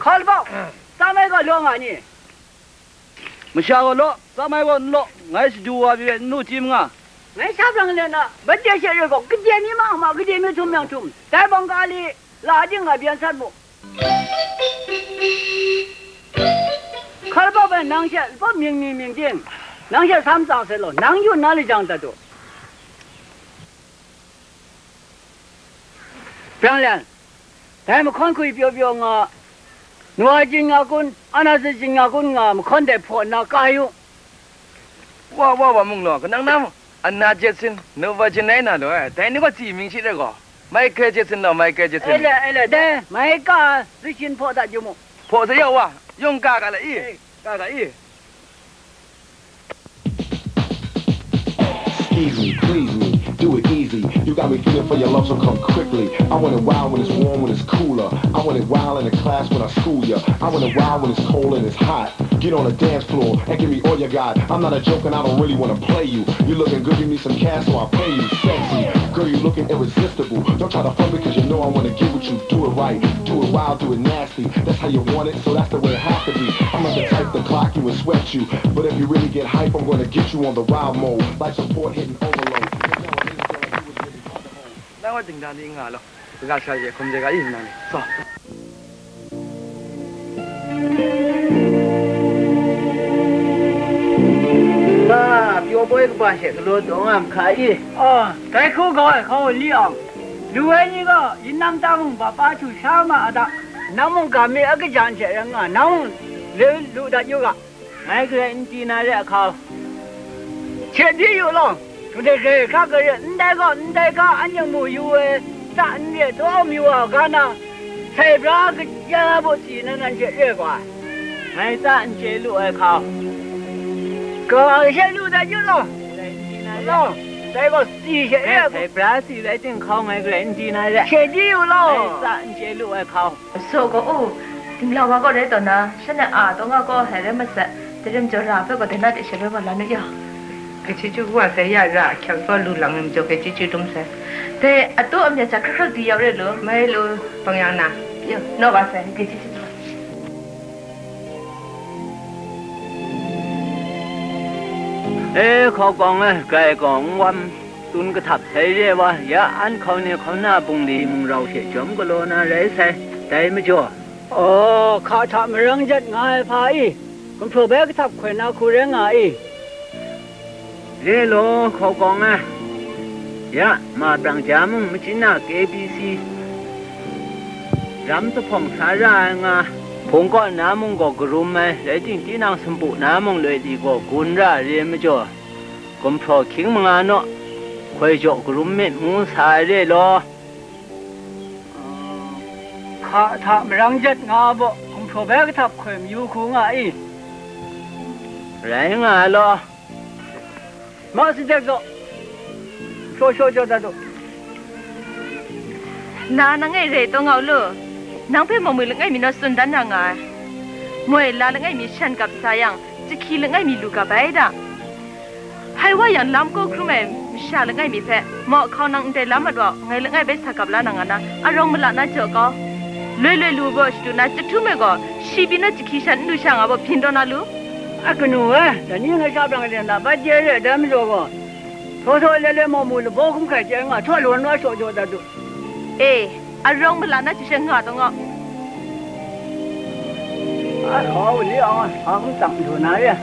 hkau labau, tsa mai gaw law nga ni? Masha gaw law, tsa mai gaw n law, ngai shadu wa pyi ai, n lu chyi ma nga. Ngai sha brang le na, bade she re gaw, gade mi ma ma, gade mi htum yang htum, dai bawng ga li, la ding nga byan sat mu. Hkar bap ai nang she, lupawp mying mi mying ting, nang she sam tsang sai law, nang yu na li jang dat u. Brang lian, dai mahkawn hkui pyaw pyaw nga, Nova Jin nga kun, Anasi Jin nga kun nga mahkawn dai hpaw nna kai u. Wa, wa, wa mung law, kanang na, Anna Jetsin, Nova Jin rai na law, dai ni gaw tsi mying shi rai gaw, Michael Jetsin law, Michael Jetsin. Ele, ele, dai, mai ka, zi shin hpaw dat yu mu. Hpaw sa ya wa, yawng ka ga la i, ka ga i. Squeeze me, please me, do it easy. You got me feeling for your love, so come quickly. I want it wild when it's warm, when it's cooler. I want it wild in the class when I school ya. I want it wild when it's cold and it's hot. Get on the dance floor and give me all you got. I'm not a joke and I don't really wanna play you. You looking good, you need some cash, so I'll pay you. Sexy, girl, you looking irresistible. Don't try to front me 'cause you know I wanna get with you. Do it right, do it wild, do it nasty. That's how you want it, so that's the way it has to be. I'm not the type to clock you and sweat you, but if you really get hype, I'm gonna get you on the wild mode. Life support hitting overload. Nang wa dingda ni nga law, kaga sha ye hkum je ga i nang ni. So. Sa, pyaw Poi kaba she galaw taw nga ma hka i? Aw, dai hku gaw ai hkau li ang, lu ai ni gaw yin nang ta mung bap a htu sha ma a ta? Nang mung ga mi a kajan hte rai nga, nang mung le lu dat yu ga. Ngai garai n chye na re ahkau. Hte di yu law, shingde grai hkra gari, ndai gaw ndai ga, anhte mu yu ai, ta n re, taw mayu ai ga na, sai bra kaja bu si na nan hte re ga ai. Ngai ta n chye lu ai hkau. Ga she lu dat yu law. Law, dai gaw si she re. Ngai sai bra si rai ting hkau ngai garai n chye na re. Hte di yu law. Ngai ta n chye lu ai hkau. Saw gaw, u, dingla wa kaw rai taw na, shanhte a taw nga kaw ai rai masat, darim jaw ra hpe gaw dai na de she rai wa la nu ya. Kachyi chyu wa sai ya ra, hkyak kaw lu lang ai majaw, kachyi chyu dum sai. Dai, a taw a myat sha hkrak hkrak di yau rai lu. Mai lu, bang yang na. Yo, naw wa sai, kachyi chyu dum. E, hkau kawng e, grai gaw n wam. Tun kahtap sai re wa, ya an hkau ni hkau na bungli mung rau hte jawm galaw na rai sai, dai majaw. Aw, hka hta marang jat nga ai hpa i, gumhpraw bai kahtap hkoi na hku rai nga i? Re law, hkau kawng ai. Ya, ma prang ja mung, machyin a K B C, ram zuphpawng sa ra ai nga, hpung kaw na mung gaw karum ai, rai ting, tinang sumpu na mung loi li gaw gun ra re majaw, gumhpraw hkying manga naw, hkoi jaw karum myit, ngu sa ai re law. Hka hta marang jat nga baw, gumhpraw bai kahtap hkoi mayu hku nga i? Rai nga ai law. Ma si dek gaw, shaw shaw jaw dat u. Na nang e re taw nga u lu, nang hpe maumwi langai mi naw tsun dan na nga ai. Moi la langai mi shan kap sa yang, jahki langai mi lu kap ai da. Hai wa yang lam kaw hkrum ai masha langai mi hpe, mau hkau nang ndai lam mat wa, ngai langai bai sa kap la na nga na, arawng mala na jaw kau. Loi loi lu baw shadu na jahtum ai gaw, shi pyi na jahki shan n lu sha nga baw byin taw na lu. A kanu e, dai ni ngai sha brang de na, bai je re ai dai majaw gaw, htaw htaw le le mau mu labaw hkum hkai chye nga, htaw lawan wa shaw jaw dat u. E, arawng mala na hte she nga taw nga. A hkau li ang, ang tsang du na re.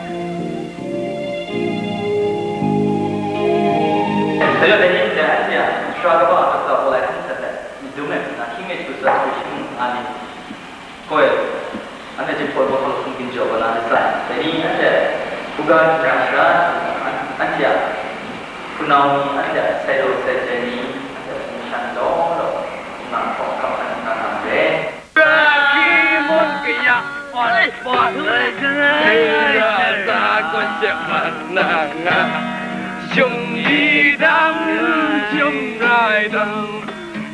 Sayo dai ni hte anhte a sara kaba a asak gaw lai hkrum hkrat let, myit dum ai hpang na, hkying mi hkru tsawt hkru hkying nga ni, koi, anhte jahpawt wa hkam hkum ginjaw wa na lit sai. Dai ni anhte hkungga hkungga sara, anhte a hpunau ni, anhte a sai law sai jai ni, anhte a hpung shan law law, hpung nga hkawng hkap hkan nga nga re. Ra hkri mun kaya, oi, oi, oi, ra sa kun she man na nga. Shum di dang, shum rai dang,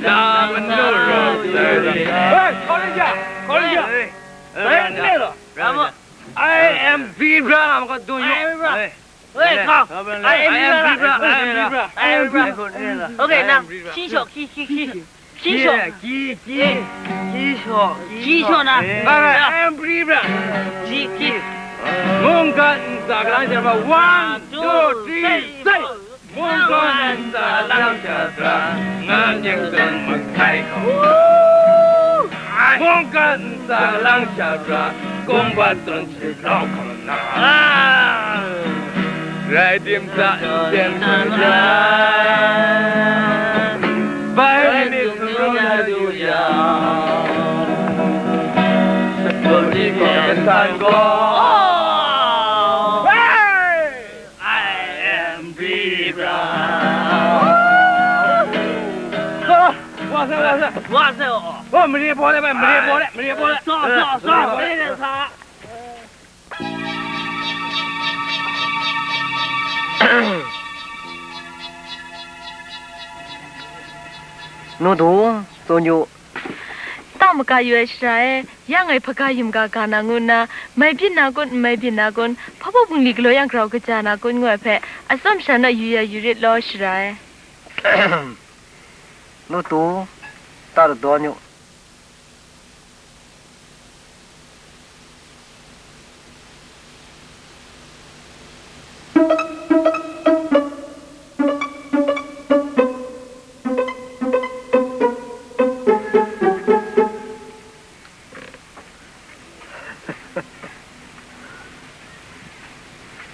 la manu rawt sai dang. Hey, college, college. Hey, hey, hey. I am Vibra, I'm gonna do you. I am Vibra. Hey. Hey, come. I am Vibra. I am Vibra. I am Vibra. Okay, now, 新手, key, key, key. 新手. Key, key, key. 新手, 新手呢? I am Vibra. Key, key. Mungkan sa kalang sa, one, two, three, say. Mungkan sa lang sha pra, ngan yang dan makai kau. Mungkan sa lang sha pra, kung ba ton shi rau kau na. Rai tim sa yen su ja. Bai mi su rau na du ya. Sa tu ni ko san ko. Hey! I am Vibra. 哇塞，哇塞，哇塞哦！哦，没人包了呗，没人包了，没人包了。走走走，没人走。 Nu du, tsun yu. Tau maka yu ai shara e, ya ngai hpaga yum ga ga na ngu nna, mai byin na kun, n mai byin na kun, hpa baw bungli galaw yang grau kaja na kun ngu ai hpe, atsawm sha naw yu ya yu rit law, shara e. Nu tu, ta ladaw yu.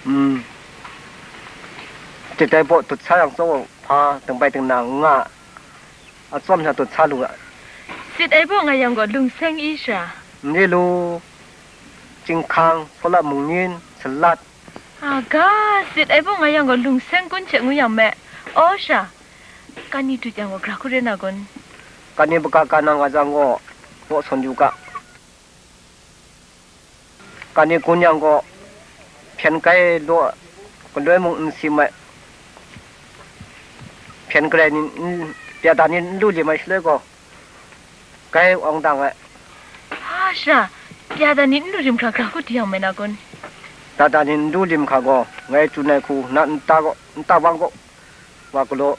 Mm. Sit ai baw dut sa yang, tsawng hpa dingbai dingna n nga, atsawm hta dut sa lu ga. Sit ai baw nga yang gaw lung seng i sha? N re lu, chyinghkang, sawla mungyin, salat. Aga, sit ai baw nga yang gaw lung seng kun hte ngu yang me. Aw sha, kani dut yang gaw gra hku re na kun? Kani baka ka na nga jang gaw, baw sawn yu ga. Kani kun yang gaw, hpyen kai law, galoi mung n sim ai, hpyen garai ni n, pyada ni n lu lim ai shaloi gaw, kai awng dang ai. Ha sha, pyada ni n lu lim hkra gra hku di yang mai na kun? Pyada ni n lu lim hkra gaw, ngai tsun ai hku, na nta gaw, nta wang gaw, wa galaw.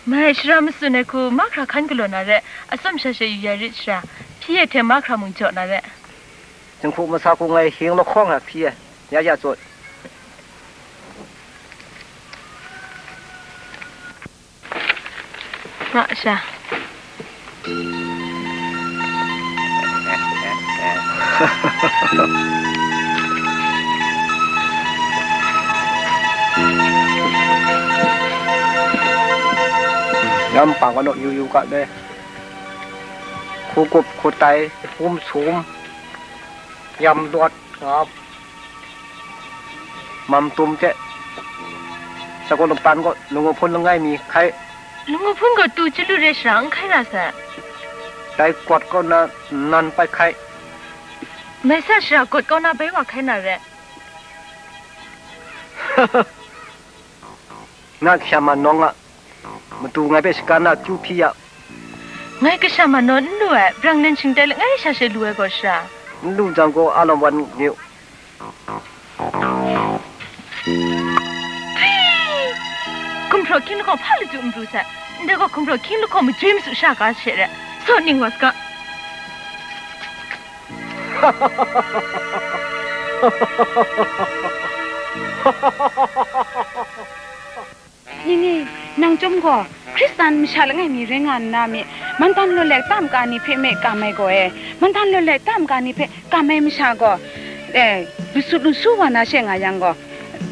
Mai, shara matsun ai hku mahkra hkan galaw na re, atsawm sha she yu ya rit shara, hpyi e hte mahkra mung jaw na re. Jinghku masa hku ngai hing lahkawng na hpyi e, ya ya tsawt. Ma sha. Yam pang kanu yu yu ga le, hku gup hku tai, hum sum, yam lawt, ngap, mam tum hte, shagawt lapan gaw, lung hpun langai mi hkai. Lung hpun gaw tu chyalu re shara n hkai ra sai. Dai gawt kaw na nan pai hkai. Mai sa shara gawt kaw na bai wa hkai na re. Na kasha ma nawng a, matu ngai hpe shaga na kyu hpyi ya. Ngai kasha ma naw n lu ai, brang len shingtai langai sha she lu ai gaw sha. N lu jang gaw, a lam wan yu. Hpyi! Gumhpraw hkying lahkawng hpa laju n pru sai, ndai gaw gumhpraw hkying lahkawng majoi masu sha ga she re, saw ning wa saga. Ning e, nang chyawm gaw, Hkristan masha langai mi rai nga nna mi, mantan lawlek ta maka ni hpe me kam ai gaw e, mantan lawlek ta maka ni hpe kam ai masha gaw, e, lusut lusu wa na she nga yang gaw,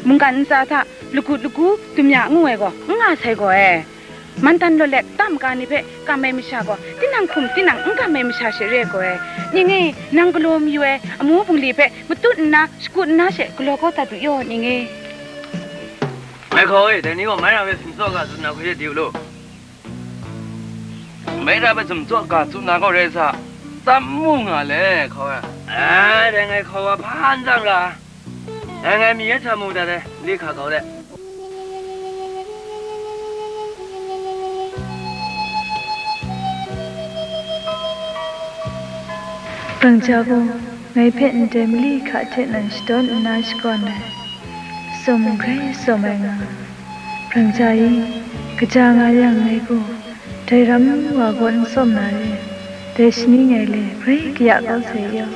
mungkan ntsa hta lagut lagu dumya ngu ai gaw, n nga sai gaw e. Mantan lawlek ta maka ni hpe kam ai masha gaw, tinang hkum tinang n kam ai masha she re gaw e. Ning e, nang galaw mayu ai amu bungli hpe matut nna, shakut nna she galaw kau dat u yaw, ning e. Mai hkaw e, dai ni gaw mai ra hpe sumtsaw ga tsun na hku de u law. Mai ra hpe sumtsaw ga tsun na gaw rai sa, tsam mu nga le, hkaw e. Ai, dai ngai hkaw wa hpa n tsang ra. Dai ngai mi ya hta mu dat ai, le hka kau de. Brangja gaw ngai hpe ndai mali hka hte nan shadawn nna shakawn ai, tsawm grai tsawm ai nga. Brangja e, kaja nga yang ngai gaw, dai ram wa gaw n tsawm na re, dai shani ngai le grai kaya kau sai yaw.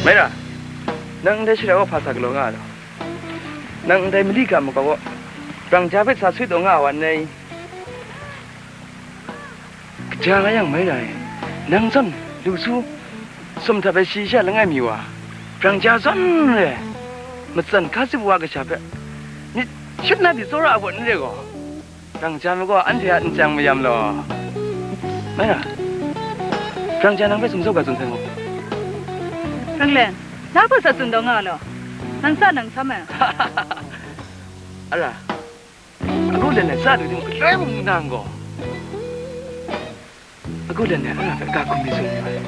Mai ra, nang ndai shara gaw hpa sa galaw nga ai law? Nang ndai mali ga makau gaw, Brangja hpe sa sut taw nga ai wa n rai i? Kaja nga yang mai ra e, nang zawn lu su, sum hta bai shayi sha langai mi wa, Brangja zawn re ai, matsan hka zup wa kasha hpe, myit shut na pyi tsawra ai pawt n re gaw, Brangja mi gaw anhte a nchyang mayam law. Mai ra, Brangja nang hpe sumtsaw ga tsun sai mu. Ranglen, na hpa sa tsun taw nga law, nang sa nang sam ai. Ara, Agu len e tsa lu tim galoi mung nang gaw, agu len e ara hpe ga hkum mi tsun yu ai.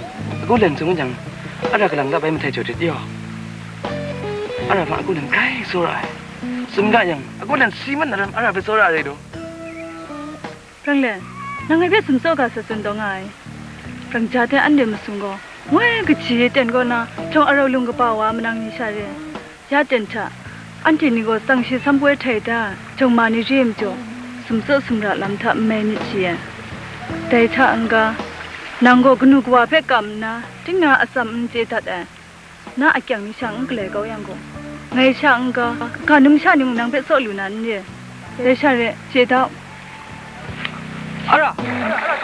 Agu len tsun jang, ara kalang da bai mahtai jaw rit yaw. Ara hpa agu len grai tsawra ai. Tsun ga yang, agu len si mat na lam ara hpe tsawra ai rai lu. Ranglen, nang ngai hpe sumtsaw ga sa tsun taw nga ai. Brangja hte anhte masum gaw, woi kaji e ten kaw na, jawng arau lung kaba wa manang ni sha re. Ya ten hta, anhte ni gaw tsang shi sam poi htai da, jawng ma ni re ai majaw, sumtsaw sumra lam hta n mai myit shi ai. Dai hta n-ga, nang gaw kanu kawa hpe kam nna, tingna atsam n chye dat ai, na akyang ni sha n galai kau yang gaw, ngai sha n-ga, ga num sha ni mung nang hpe tsaw lu na n re? Dai sha re, chye da u. Ara, ara, ara,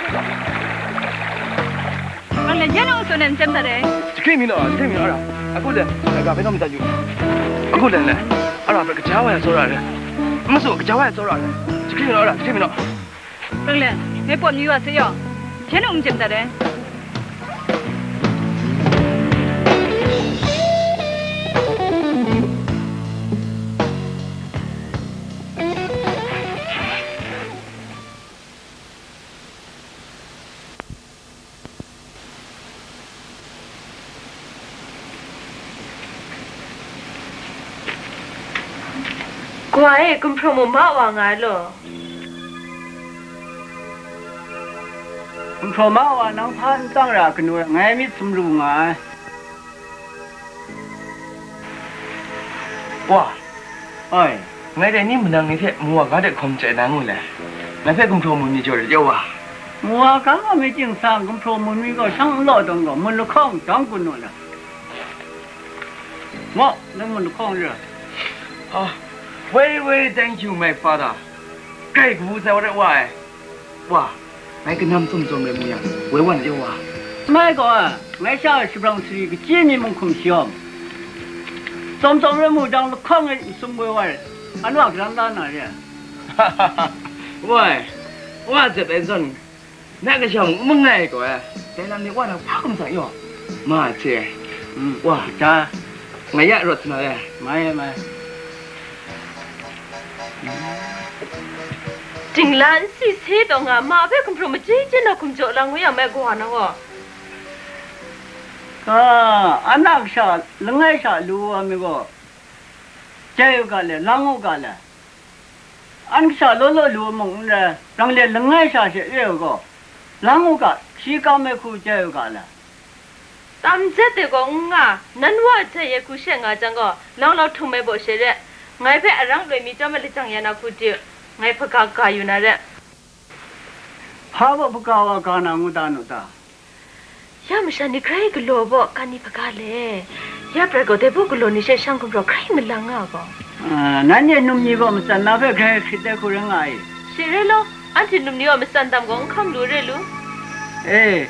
Yen nang tsun ai n chye dat ai. Jahkring mi naw, jahkring mi naw, ara. Akut le, aga hpe naw madat yu. Akut le le, ara hpe kaja wa ai tsawra re. N masu, kaja wa ai tsawra re. Jahkring mi naw, ara, jahkring mi naw. Rang le, ngai pawt mayu wa se yaw. Yen nang n chye dat ai. Kawa e, gumhpraw mu ma wa nga ai law. Gumhpraw ma wa nang hpa n tsang ra kanu ai, ngai myit sumru nga ai. Wa, oi, ngai dai ni manang ni hte mu wa ga de hkawm chye na ngu le? Ngai hpe gumhpraw mu mi jaw rit yaw wa. Mu wa ga nga mi ting sa, gumhpraw mu mi gaw shang n law dawng gaw, mun lahkawng dawng kun nu na. Maw, nang mun lahkawng re. Ah, very, very thank you, my father. Grai kabu sai wa rai wa ai. Wa, ngai kanam tsum tsum rai mu yang, woi wan de wa. Mai gaw, ngai sha shabrang sari kachyi mi mung hkum shayawm, tsawm tsawm rai mu jang, lahkawng e n sum woi wa rai, anwa garam la na re. Wai, wa zet ai zawn, na kasha mung n mangai gaw ai, dai lam ni wa na hpa hkum sa yaw, ma hte, mm, wa, ja, ngai ya rawt sa na re. Mai, mai. Dingla nsi se taw nga, ma hpe gumhpraw machyi chyen na hkum jaw lang ngu yang me, kawa na gaw. Ka, an a kasha langai sha lu wa mi gaw, jai u ga le, lang u ga le. An kasha law law lu mung n rai, rang le langai sha she re u gaw, lang u ga, shi kam ai hku jai u ga le. Tam jet de gaw n nga, nan wa jai ai hku she nga jang gaw, lang lau htum ai baw she re, ngai hpe arang loi mi chyawm ai lajang ya na hku de, ngai hpaga ga yu na re. Hpa baw hpaga wa ga na ngu da nu ta? Ya masha ni grai galaw baw, ka ni hpaga le? Ya prai gaw, dai baw galaw ni she shang gumhpraw hkrai malang nga gaw. Ah, nanhte num ni gaw matsan na hpe grai hkrit ai hku rai nga ai. She rai law, anhte num ni gaw matsan dam gaw n hkam lu re lu. E,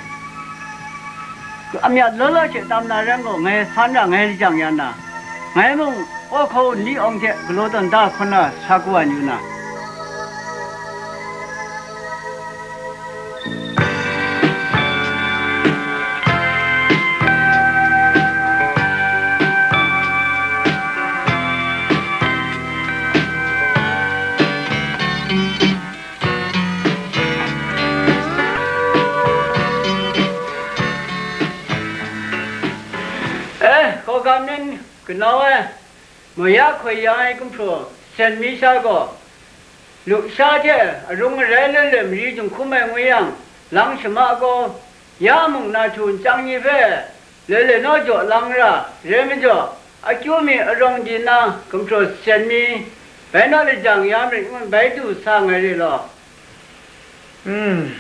amyat law law she tam na rai gaw, ngai hpan ra ngai lajang ya na, ngai mung awhkaw nli awng hte galaw tawn da hkawn na sa ku wa yu na. Eh, hkawhkam nin kanau ai, maya hkoi ya ai gumhpraw syen mi sha gaw, lusha hte arung arai loi loi mari jinghkum ai ngu yang, lang shama gaw, ya mung na htu nchyang ni hpe loi loi naw jaw lang ra, rai majaw, akyu mi arawng di na gumhpraw syen mi, bai naw lajang ya marit ngun bai du sa nga re law. Hmm.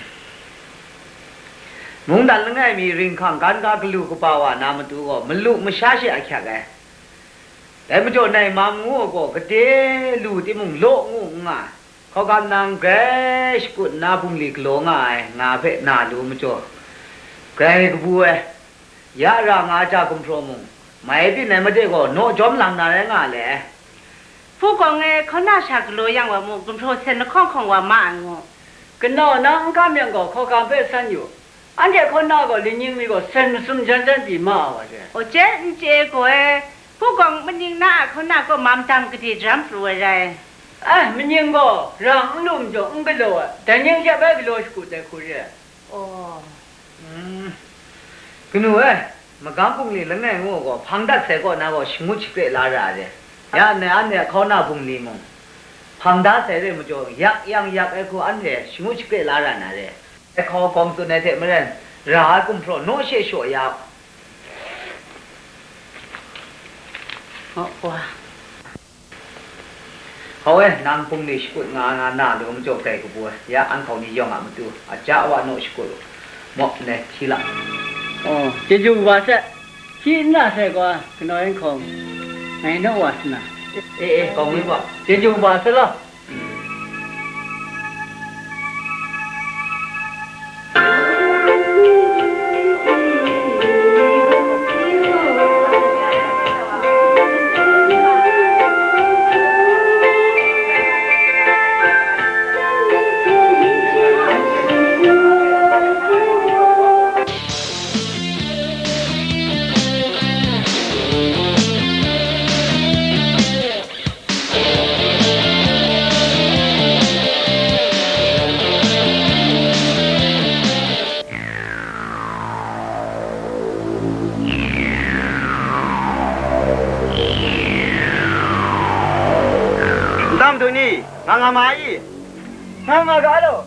Mungdan langai mi ringhkang gan ga galu kaba wa na matu gaw, malu masha she ahkyak ai. Dai majaw, nai mam ngu ai gaw, gade lu timung law ngu n nga ai. Hkawhkam nang grai shakut nna bungli galaw nga ai, nga hpe na lu majaw, grai kabu ai, ya ra nga ai hta gumhpraw mung, mai byin ai made gaw, naw jawm lang na rai nga le ai. Hpukawng e hkauna sha galaw yang wa mu, gumhpraw syen lahkawng hkawng wa ma ai ngu. Kanau nang n kam yang gaw, hkawhkam hpe san yu. Anhte hkauna gaw, lining mi gaw syen masum jan jan pyi ma ai wa re. Aw, chye n chye gaw e, hpukawng maning na a hkauna kaw mam dang gade jaram pru ai rai. Eh, maning gaw rang n lu majaw n galaw ai, dai ning hte bai galaw shakut ai hku re ai. Aw. Mm. Kanu e, magam bungli langai ngu gaw, hpang dat sai kaw na gaw, shangut shakre la ra ai re. Ya, nai anhte hkauna bungli mung, hpang da sai re majaw, yak yang yak ai hku anhte shangut shakre la ra na re. Hkawhkam tsun ai hte maren, ra ai gumhpraw naw she shaw ya. Hkaw e, nang bungli shakut nga nga na lu majaw grai kabu ai, ya anhkau ni yawng a matu, aja awa naw shakut u, maw, ne, hti la. Oh, chyeju wa sai, hti n na sai gaw, kanau yan hkawng, ngai naw wa sa na. E, e, kau mi wa. Chyeju wa sai law. nga ma i? Nga nga ga law.